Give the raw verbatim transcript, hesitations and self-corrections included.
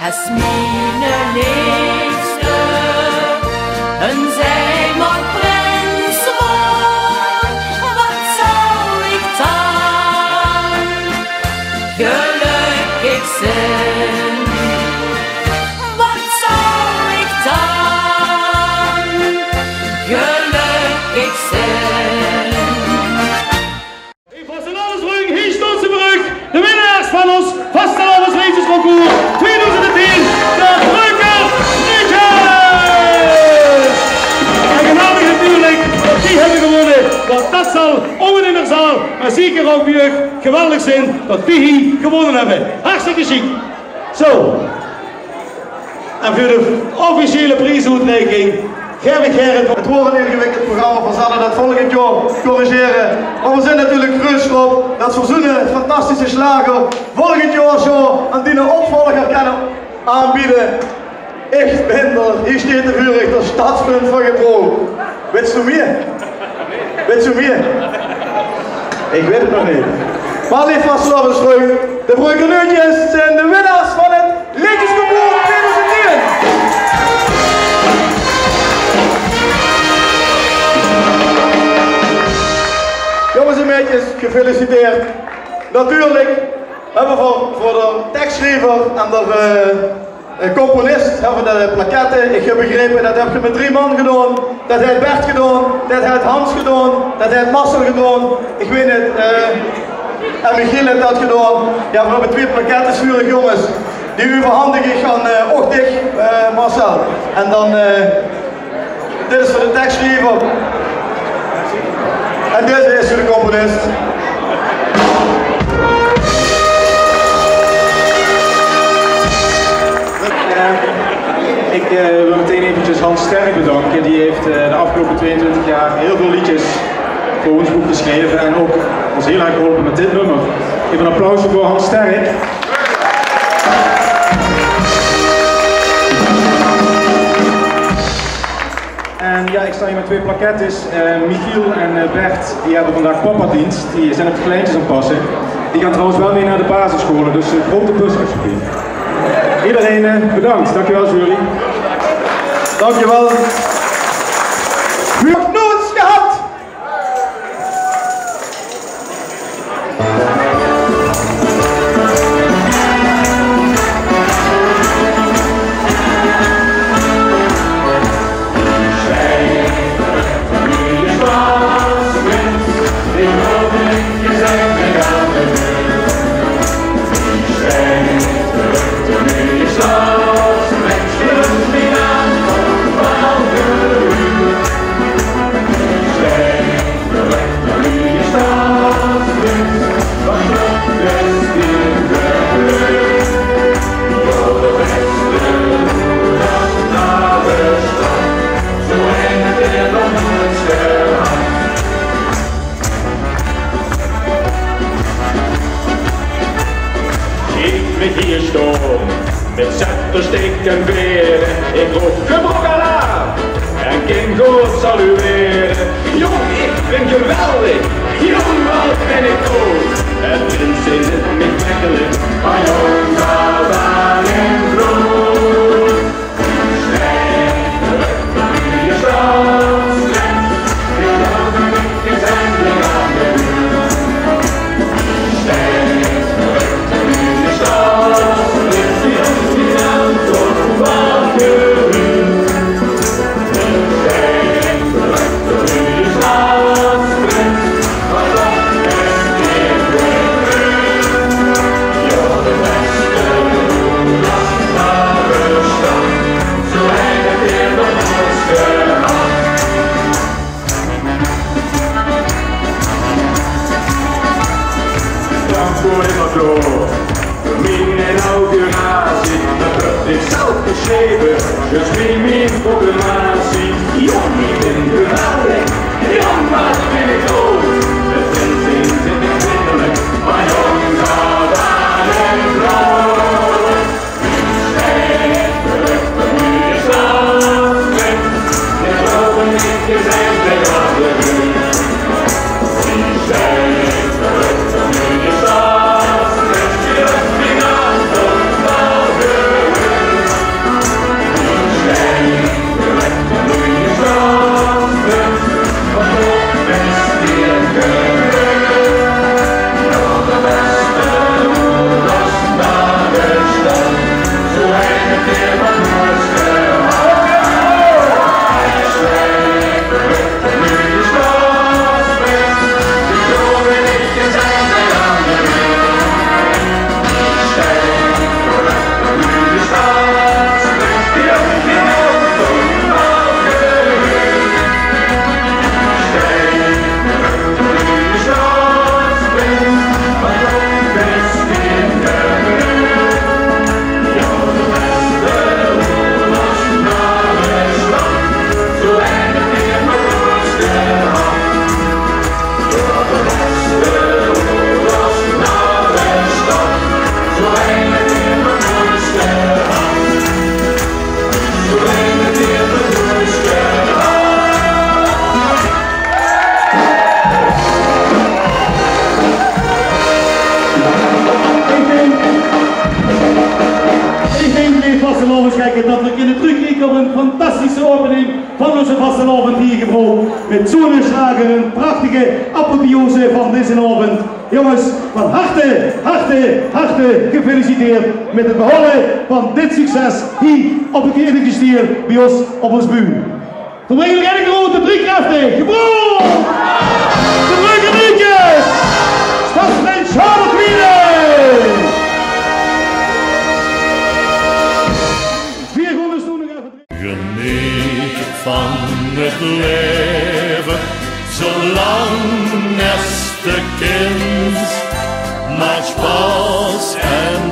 Es miene leefste ein Zeeman prins waor, wat zal ich dan gelökkig zeen? Wat zal ich dan gelökkig zeen? Hey, vastelaovesbrögk, hie sjtaon ze weer. De winnaars van ós vastelaovesleedjesconcours twieëdoezend tieën, de Brögker Leedjes! En geweldig natuurlik det die höbbe gewónne, want det zal ónger in de zaal, mer zeker ouch bie uch geweldig zeen det die hie gewónne höbbe. Hartstikke sjiek. Zo. En veur de officiële priesoetreiking gaef ich gaer 't... 't Weurt ein ingewikkeld programma, veer zalle det volgend jaor corrigere. Mer veer zeen natuurlik gruuts d'rop det veer zoe'n fantastische sjlager volgend jaor zo aan diene opvolger kènne aanbeje. Ich bön d'r, hie sjteit de veurrichter, sjtadsprins van Gebroe. Wèts doe mieë? Wèts doe mieë? Ich weit 't nog neet. Mer leef vastelaovesvrunj, de Brögker Leedjes zeen de winnaars van 't Leedjesconcours twieëdoezend tieën. Jónges en maedjes, gefeliciteerd. Natuurlik höbbe veer veur, veur de tekssjriever en de, eh, eh, componist höbbe veer de plakkette. Ich höb begrepe, det höb geer mit drie man gedaon. Det haet Bert gedaon, det haet Hans gedaon, det haet Marcel gedaon. Ich weit neet, eh, en Michiel haet det gedaon. Jao, veer höbbe twieë plakkette veur uch, jónges. Die euverhandig ich aan, eh, ouch dich, eh, Marcel. En dan, eh, Dit is veur de tekssjriever. En dit is veur de componist. Eh, ich, eh, wil meteen eventjes Hans Sterk bedanke. Die haet, eh, de aafgeloupe twieëntwintig jaor hieël väöl leedjes veur ós book gesjreve en ouch ós hieël erg geholpe mit dit nummer. Effe ein applaus veur Hans Sterk. En jao, ich sjtaon hie mit twieë plakketjes. Eh, Michiel en, eh, Bert, die höbbe vandaag papadienst. Die zeen op de kleintjes aan 't passe. Die gaon trouwens waal weer nao de basissjool, dus, eh, groete bus alsjeblieft. Ederein, eh, bedank. Dankjewel, jury. Dankjewel. Nog noets gehad. Ziet mich hie sjtaon mit scepter, sjtik en beer. Ich roop: gebrokkelaar, en kin good saluere. Jóng, ich bön geweldig. Jóng, wat bön ich good. En prins is 't mich wekkelik, mer jóng, dao waor ich vloot. Dank veur de applaus. Mien inauguratie, det höb ich zelf gesjreve. Dus mien, mien proclamatie. Jóng, ich bön geweldig. Jóng, wat bön ich good. De prins is 't mich wekkelik, mer jóng, dao waor ich vloot. Vastelaovend hie gebraoch mit zoe'ne sjlager, ein prachtige apotheose van dezen aovend. Jónges, van harte, harte, harte gefeliciteerd mit het behaole van dit succes hie op het Knippekestiel bie ós op ós bühne. V'r bringe nog ein groeate Driekreftige gebraoch! De Brugge Driekes! Stadsprins Charles de Tweede! Veer gaon dus noe nog effe Geneet van het laeve, zoelang es te kins. Maak sjpas en